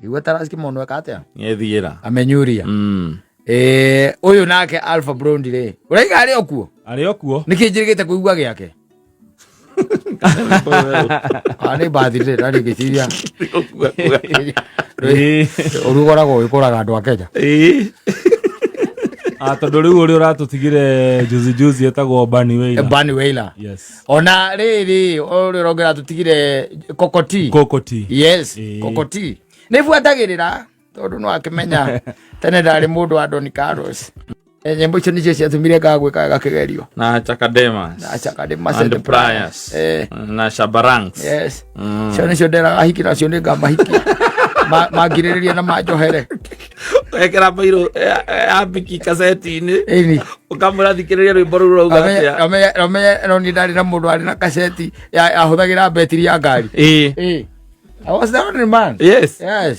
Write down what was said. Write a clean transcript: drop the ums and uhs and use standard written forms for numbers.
Igua Taras Kimono eka atia? Nĩethiĩra. Amenyuria. Ũyũ nake Alpha Blondy rĩ, ũraiga arĩ o kuo? Arĩ o kuo. Nĩkĩ njĩrĩgĩte kũigua gĩake? Ah, nĩ mbathi rĩ, ndarĩ ngĩciria. Ũru ũkoragwo ũgĩkũraga andũ a Kenya. Ah, tondũ rĩu ũrĩa ũratũtigire juzi juzi etagwo Bunny Wailer. Bunny Wailer. Yes. Ona rĩrĩ, ũrĩa ũrongera tũtigire Kokoti. Kokoti. Yes, Ĩĩ. Kokoti. Nĩ buatagĩrĩra tondũ no akĩmenya tene ndarĩ mũndũ wa Don Carlos. Nyĩmbo icio nĩcio ciatũmire ngagwĩka gakĩgerio. Na Chakademas. Na Chakademas and and Pliers. Na Shabarangs. Yes. Cio nĩcio nderaga hiki nacio nĩ ngamahikia. Mangirĩrĩria na manjohere. Wekĩra bairũ ya biki kaseti-inĩ. Ĩni. Ũkamwĩra thikĩrĩria rwĩmbo rũu rauga atĩa. Ramenya no niĩ ndarĩ na mũndũ warĩ na kaseti yahũthagĩra betiri ya ngari. Ĩĩ. Ĩĩ. I was the only man. Yes. Yes.